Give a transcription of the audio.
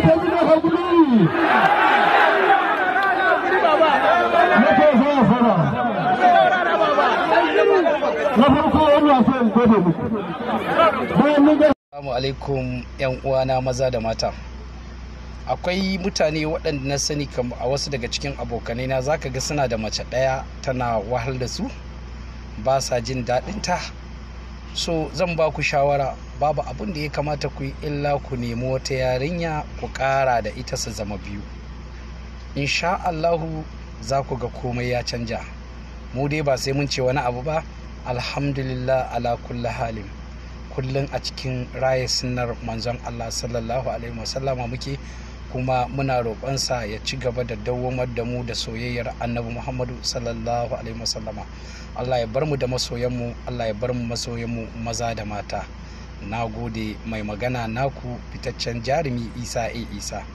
tafi da hakuri. Na ce za a fara. Na farko ina so in gode muku. Bayan mun ga Assalamu alaikum 'yan uwana maza da mata. Akwai mutane waɗanda na sani a wasu daga cikin abokanai na zaka ga suna da mace ɗaya tana wahal da su, ba sa jin daɗinta. So zan ba ku shawara, babu abin da ya kamata ku yi illa ku nemi wata yarinya ku ƙara da ita su zama biyu. Insha Allahu za ku ga komai ya canja. Mu dai ba sai mun ce wani abu ba, alhamdulillah ala kulli halin. Kullum a cikin raya sunnar manzon Allah sallallahu alaihi wasallama muke, kuma muna roƙonsa ya ci gaba da dawwamar da mu da soyayyar Annabi Muhammadu sallallahu alaihi wasallama. Allah ya bar mu da masoyanmu, Allah ya bar mu masoyanmu maza da mata. Na gode. Mai magana naku fitaccen jarumi Isa A Isa.